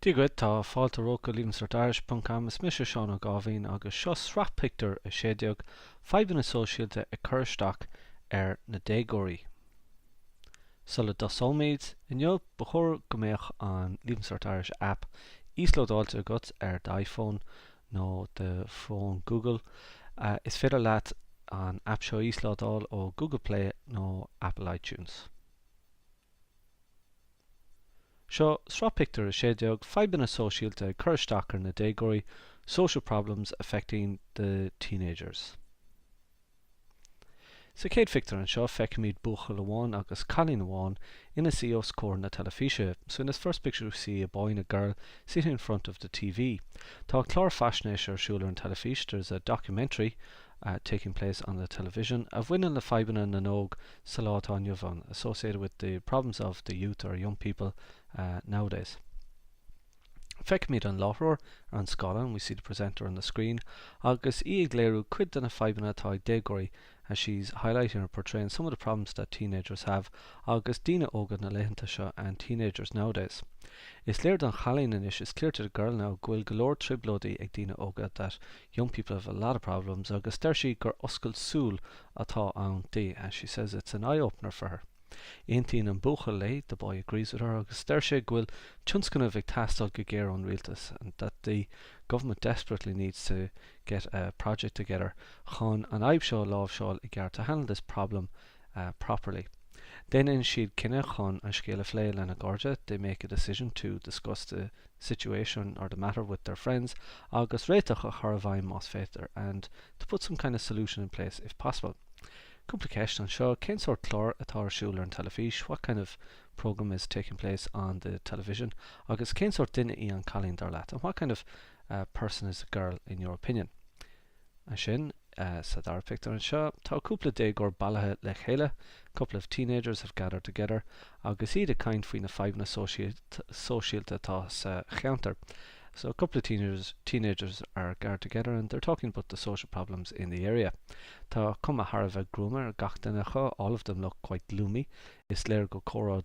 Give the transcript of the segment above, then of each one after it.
Dia dhuit, tá fáilte romhat go leavingcertirish.com, is mise Seán Ó Gáibhín agus seo sraith pictiúr 16, Fadhbanna Sóisialta ag cur isteach ar na déagóirí. Sula dtosóimid inniu, ba chóir go mbeadh an Leaving Cert Irish app íoslódáilte agat ar d'iPhone nó do fón Google. Is féidir leat an app seo a íoslódáil ó Google Play nó Apple iTunes. Seo sraith pictiúr 16, Fadhbanna sóisialta ag cur isteach ar na déagóirí, Social problems affecting the teenagers. Sa chéad phictiúr anseo feicimid buachaill amháin agus cailín amháin ina suí os comhair na teilifíse. So in this first picture we see a boy and a girl sitting in front of the TV. Tá clár faisnéise ar siúl ar an teilifís, there's a documentary taking place on the television, a bhaineann le fadhbanna na n-óg sa lá atá inniu ann, associated with the problems of the youth or young people nowadays. Feicimid an láithreoir ar an scáileán, we see the presenter on the screen, agus í ag léiriú cuid de na fadhbanna atá ag déagóirí, as she's highlighting or portraying some of the problems that teenagers have, agus daoine óga na laethanta seo, and teenagers nowadays. Is léir don chailín anois, it's clear to the girl now, go bhfuil go leor trioblóidí ag daoine óga, that young people have a lot of problems, agus deir sí gur oscailt súl atá ann di, and she says it's an eye-opener for her. Aontaíonn an buachaill léi, the boy agrees with her, agus deir sé go bhfuil tionscnamh ag teastáil go géar ón rialtas, and that the government desperately needs to get a project together chun an fhadhb seo a láimhseáil i gceart, to handle this problem properly. Déanann siad cinneadh chun an scéal a phlé lena gcairde, they make a decision to discuss the situation or the matter with their friends, agus réiteach a chur i bhfeidhm más féidir, and to put some kind of solution in place if possible. Cúpla ceist anseo, cén sórt cláir atá ar siúl ar an teilifís, what kind of programme is taking place on the television, agus cén sórt duine í an cailín dar leat, and what kind of person is the girl in your opinion? Ansin, sa dara pictiúr anseo, tá cúpla déagóir bailithe le chéile, couple of teenagers have gathered together, agus iad ag caint faoi na fadhbanna sóisialta atá sa cheantar. So a couple of teenagers, teenagers are gathered together and they're talking about the social problems in the area. Tá cuma thar a bheith gruama ar gach duine acu, all of them look quite gloomy. Is léir gur comhrá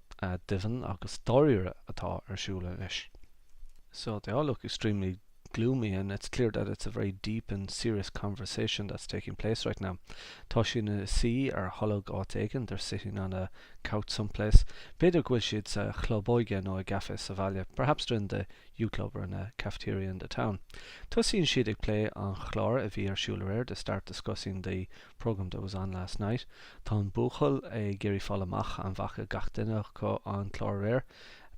doimhin agus dáiríre atá ar siúl anois. So they all look extremely gloomy and it's clear that it's a very deep and serious conversation that's taking place right now. Tá siad ina suí ar tholg áit éigin, they're sitting on a couch someplace. B'fhéidir go bhfuil siad sa chlub óige nó i gcaife sa bhaile, perhaps they're in the youth club or in a cafeteria in the town. Tosaíonn siad ag plé an chláir a bhí ar siúl aréir, they start discussing the programme that was on last night. Tá an buachaill ag iarraidh fáil amach an bhfaca gach duine acu an clár aréir,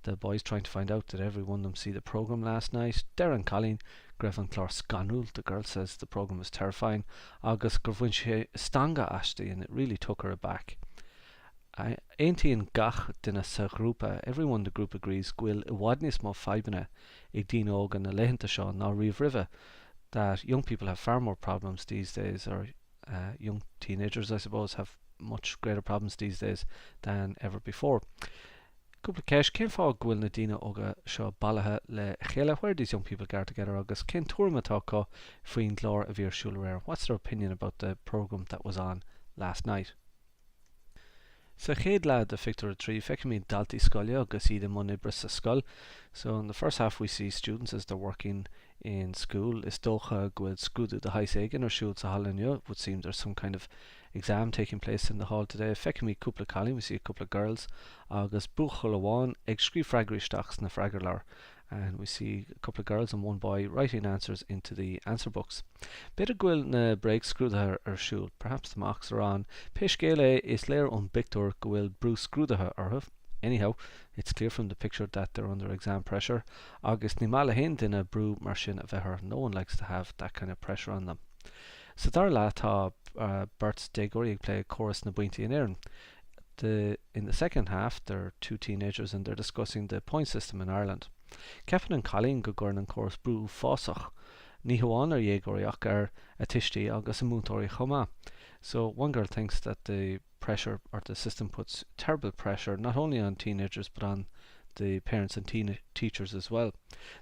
The boy's trying to find out did every one of them see the programme last night. Deir an cailín go raibh an clár scanrúil, the girl says the programme was terrifying, agus gur bhain sé stangadh aisti and it really took her aback. Aontaíonn gach duine sa ghrúpa, everyone in the group agrees, go bhfuil i bhfad níos mó fadhbanna ag daoine óga na laethanta seo ná riamh roimhe, that young people have far more problems these days, or young teenagers I suppose, have much greater problems these days than ever before. Cúpla ceist, Cén fáth go bhfuil na daoine óga seo bailithe le chéile? Why are these young people gathered together? Agus cén tuairim atá acu faoin gclár a bhí ar siúl aréir? What's their opinion about the programme that was on last night? Sa chéad leath de phictiúr 3, feicimid daltaí scoile agus iad i mbun oibre sa scoil. So in the first half we see students as they're working in school. Is dócha go bhfuil scrúdú de shaghas éigin ar siúl sa halla inniu. It would seem there's some kind of exam taking place in the hall today. Feicimid cúpla cailín, we see a couple of girls, agus buachaill amháin ag scríobh freagraí isteach sna freagarleabhair. And we see a couple of girls and one boy writing answers into the answer books. B'fhéidir go bhfuil na bréagscrúduithe ar siúl, perhaps the mocks are on. Pé scéal é, is léir ón bpictiúr go bhfuil brú scrúduithe orthu. Anyhow, it's clear from the picture that they're under exam pressure, agus ní maith le haon duine brú mar sin a bheith orthu, no one likes to have that kind of pressure on them. Sa dara leath tá beirt déagóirí ag plé córas na bpointí in Éirinn. The In the second half there are two teenagers and they're discussing the point system in Ireland. Ceapann an cailín go gcuireann an córas brú uafásach, ní hamháin ar dhéagóirí ach ar a tuistí agus a múinteoirí chomh maith. So one girl thinks that the pressure or the system puts terrible pressure not only on teenagers but on the parents and teen teachers as well.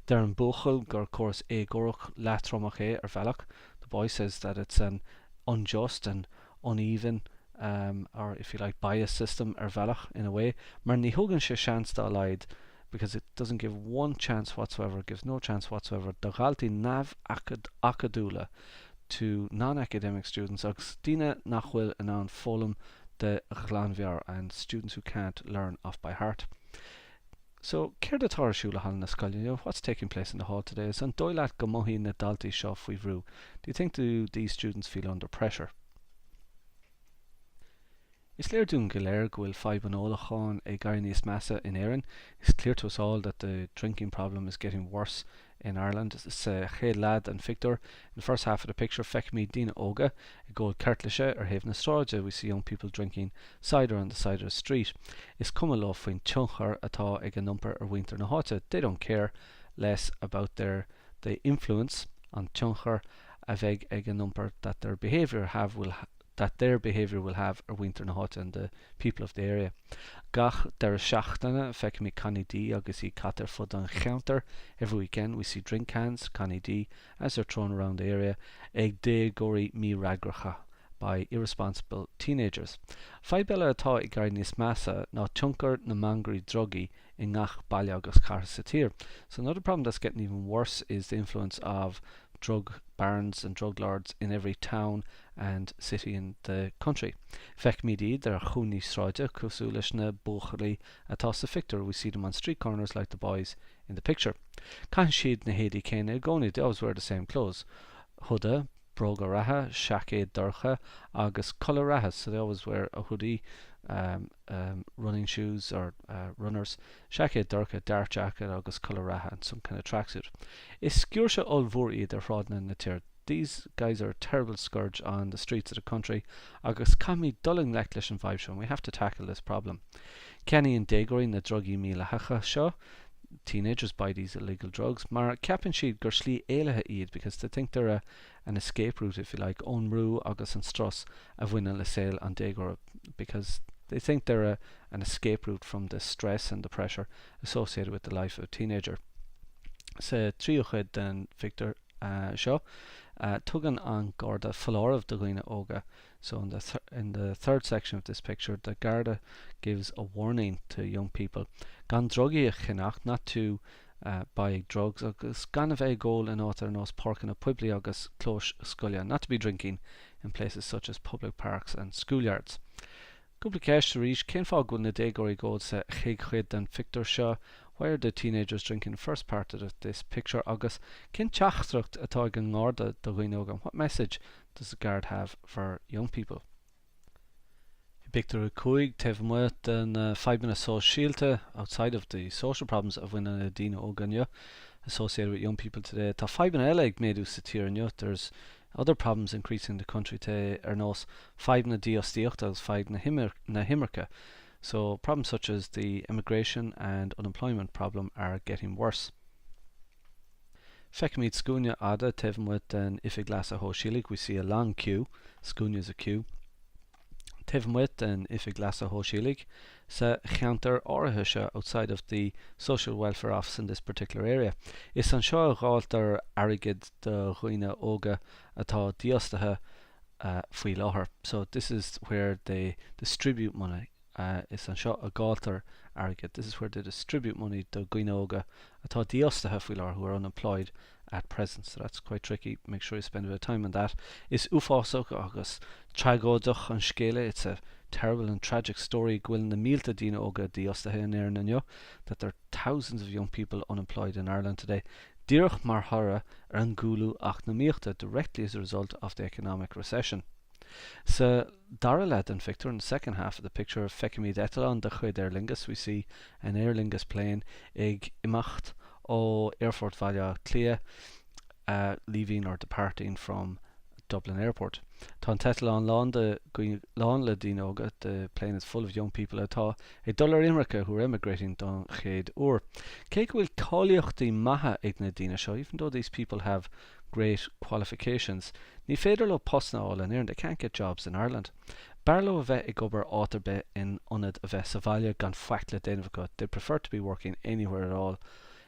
Deir an buachaill gur córas éagórach leatromach é ar bhealach. The boy says that it's an unjust and uneven um, or if you like biased system ar bhealach in a way, mar ní thugann sé seans dá laghad Because it doesn't give one chance whatsoever, gives no chance whatsoever do dhaltaí neamh-acadúla to non-academic students agus daoine nach bhfuil in ann foghlaim de ghlanmheabhair and students who can't learn off by heart. So, céard atá ar siúl i halla na scoile inniu? What's taking place in the hall today? Is an dóigh leat go mothaíonn na daltaí seo faoi bhrú? Do you think do these students feel under pressure? Is léir dúinn go léir go bhfuil fadhb an ólacháin ag éirí níos measa in Éirinn. It's clear to us all that the drinking problem is getting worse in Ireland. Sa chéad leath den phictiúr, in the first half of the picture, feicimid daoine óga ag ól ceirtlise ar thaobh na sráide, we see young people drinking cider on the side of the street. Is cuma leo faoin tionchar atá ag a n-iompar ar mhuintir na háite, they don't care less about their the influence, an tionchar a bheidh ag a n-iompar that their behaviour have will that their behaviour will have ar mhuintir na háite and the people of the area. Gach deireadh seachtaine, feicimid cannaí dí agus iad caite ar fud an cheantair Every weekend we see drink cans, cannaí dí, as they're thrown around the area ag déagóirí mífhreagracha by irresponsible teenagers. Fadhb eile atá ag éirí níos measa ná tionchar na mangairí drugaí i ngach baile agus cathair sa tír. So another problem that's getting even worse is the influence of drug barons and drug lords in every town and city in the country. Feicimid iad ar chúinní sráide cosúil leis na buachaillí atá sa phictiúr, we see them on street corners like the boys in the picture. Caitheann siad na héadaí céanna i gcónaí, they always wear the same clothes. Huda, bróga reatha, seaicéad dorcha agus culaith reatha, so they always wear a hoodie, um, um, running shoes or uh, runners, seaicéad dorcha, dark jacket agus culaith reatha and some kind of tracksuit. Is sciúirse ollmhór iad ar shráideanna na tíre. These guys are a terrible scourge on the streets of the country agus caithfimid dul i ngleic leis an bhfadhb seo and we have to tackle this problem. Ceannaíonn déagóirí na drugaí mídhleathacha seo, teenagers buy these illegal drugs, mar ceapann siad gur slí éalaithe iad because they think they're a an escape route, if you like, ón mbrú agus an strus a bhaineann le saol an déagóra because they think they're a an escape route from the stress and the pressure associated with the life of a teenager. Sa tríú chuid den phictiúr seo, tugann an Garda foláireamh do dhaoine óga. So in the, in the third section of this picture, the Garda gives a warning to young people gan drugaí a cheannach, not to uh, buy drugs agus gan a bheith ag ól in áit ar nós páirceanna poiblí agus clóis scoile, not to be drinking in places such as public parks and schoolyards. Cúpla ceist arís, cén fáth go bhfuil na déagóirí ag ól sa chéad chuid den phictiúr seo? Why are the teenagers drinking the first part of this picture? Agus cén teachtaireacht atá ag an nGarda do dhaoine óga? What message does the guard have for young people? I bpictiúr 5, taobh amuigh de na fadhbanna sóisialta, outside of the social problems a bhaineann le daoine óga inniu, associated with young people today, tá fadhbanna eile ag méadú sa tír inniu, there's other problems increasing in the country today ar nós fadhb na dífhostaíochta agus fadhb na himirce. So problems such as the immigration and unemployment problem are getting worse. Feicimid scuaine fhada taobh amuigh den Oifig Leasa Shóisialaigh, we see a long queue, scuaine is a queue, taobh amuigh den Oifig Leasa Shóisialaigh sa cheantar áirithe seo, outside of the social welfare office in this particular area. Is anseo a dháiltear airgead do dhaoine óga atá dífhostaithe faoi láthair. So this is where they distribute money. Is anseo a dháiltear airgead, this is where they distribute money do dhaoine óga atá dífhostaithe faoi láthair, who are unemployed at present. So that's quite tricky, make sure you spend a bit of time on that. Is uafásach agus tragóideach an scéal é, it's a terrible and tragic story go bhfuil na mílte daoine óga dífhostaithe in Éirinn inniu, that there are thousands of young people unemployed in Ireland today, díreach mar thoradh ar an gcúlú eacnamaíochta, directly as a result of the economic recession. Sa dara leath den phictiúr, in the second half of the picture, feicimid eitleán de chuid Aer Lingus, we see an Aer Lingus plane, ag imeacht ó Aerfort Bhaile Átha Cliath, leaving or departing from Dublin Airport. Tá an t-eitleán lán de lán le daoine óga, the plane is full of young people, atá ag dul ar imirce, who are emigrating don chéad uair. Cé go bhfuil cáilíochtaí maithe ag na daoine seo, even though these people have great qualifications, ní féidir leo postanna a fháil in Éirinn, they can't get jobs in Ireland. B'fhearr leo a bheith ag obair áit ar bith in ionad a bheith sa bhaile gan faic le déanamh acu, they prefer to be working anywhere at all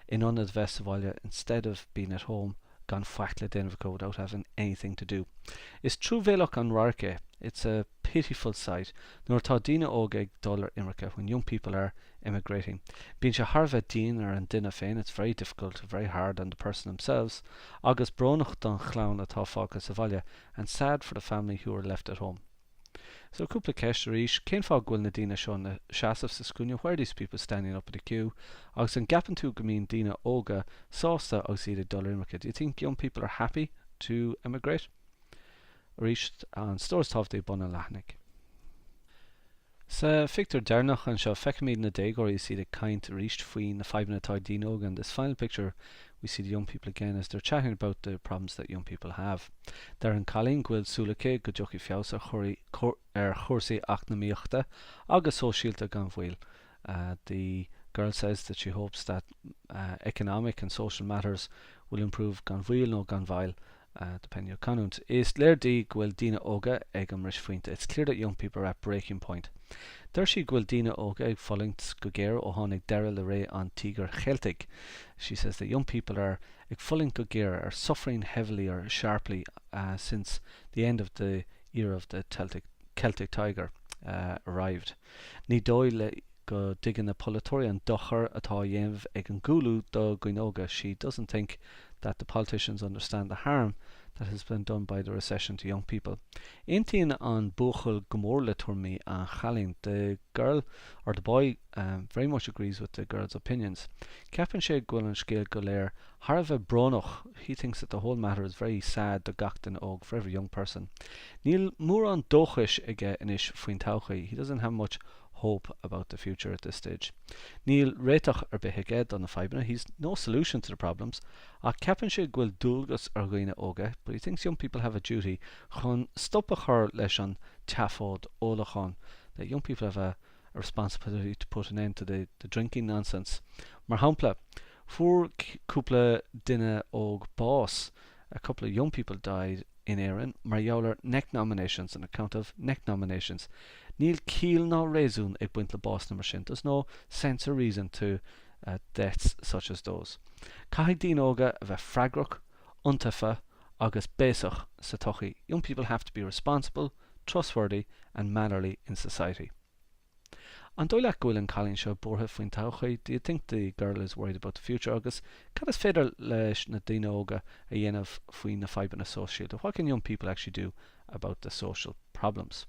in ionad a bheith sa bhaile instead of being at home gan faic le déanamh acu, without having anything to do. Is truamhéalach an radharc é. It's a pitiful sight nuair atá daoine óga ag dul ar imirce, when young people are emigrating. Bíonn sé thar a bheith dian ar an duine féin, it's very difficult, very hard on the person themselves, agus brónach don chlann atá fágtha sa bhaile, and sad for the family who are left at home. So cúpla ceist arís, cén fáth go bhfuil na daoine seo ina seasamh sa scuaine, why are these people standing up in the queue? Agus an gceapann tú go mbíonn daoine óga sásta agus iad ag dul ar imirce, do you think young people are happy to emigrate? Arís, an stór is tábhachtaí ag bun an leathanaigh. Sa phictiúr deireanach anseo, feicimid na déagóirí is iad ag caint arís faoi na fadhbanna atá ag daoine óga. In this final picture, we see the young people again as they're chatting about the problems that young people have. Deir an cailín go bhfuil súil aici go dtiocfaidh feabhas ar chúrsaí eacnamaíochta agus sóisialta gan mhoill. The girl says that she hopes that economic and social matters will improve gan mhoill nó gan mhoill depending on canúint. Is léir di go bhfuil daoine óga ag an mbriscphointe. It's clear that young people are at breaking point. Deir sí go bhfuil daoine óga ag fulaingt go géar ó tháinig deireadh le ré an Tíogair Cheiltigh. She says that young people are ag fulaingt go géar, are suffering heavily or sharply since the end of the era of the Celtic Tiger arrived. Ní dóigh léi go dtuigeann na polaiteoirí an dochar atá á dhéanamh ag an gcúlú do dhaoine óga, she doesn't think that the politicians understand the harm that has been done by the recession to young people. Aontaíonn an buachaill go mór le tuairimí an chailín, the girl, or the boy, very much agrees with the girl's opinions. Ceapann sé go bhfuil an scéal go léir thar a bheith brónach, he thinks that the whole matter is very sad do gach duine óg, for every young person. Níl mórán dóchais aige anois faoin todhchaí, he doesn't have much hope about the future at this stage. Níl réiteach ar bith aige do na fadhbanna, he's no solution to the problems, ach ceapann sé go bhfuil dualgas ar dhaoine óga, but he thinks young people have a duty, chun stop a chur leis an tseafóid ólacháin, that young people have a a responsibility to put an end to the the drinking nonsense. Mar shampla, fuair cúpla duine óg bás, a couple of young people died, in Éirinn mar gheall ar neknominations, on account of neknominations. Níl ciall ná réasún ag baint le básanna mar sin, there's no sense or reason to deaths such as those. Caithfidh daoine óga a bheith freagrach, iontaofa agus béasach sa tsochaí, young people have to be responsible, trustworthy and mannerly in society. An dóigh leat go bhfuil an cailín seo buartha faoin todhchaí? Do you think the girl is worried about the future? Agus cad is féidir leis na daoine óga a dhéanamh faoi na fadhbanna sóisialta? What can young people actually do about the social problems?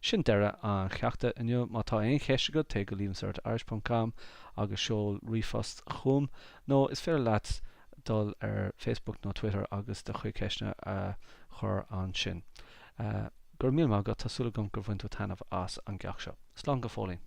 Sin deireadh an cheachta inniu. Má tá aon cheist agat, téigh go leavingcertirish ponc com agus seol ríomhphost chugam, nó is féidir leat dul ar Facebook nó Twitter agus do chuid ceisteanna a chur ansin. Go raibh míle maith agat, tá súil agam gur bhain tú taitneamh as an gceacht seo. Slán go fóillín.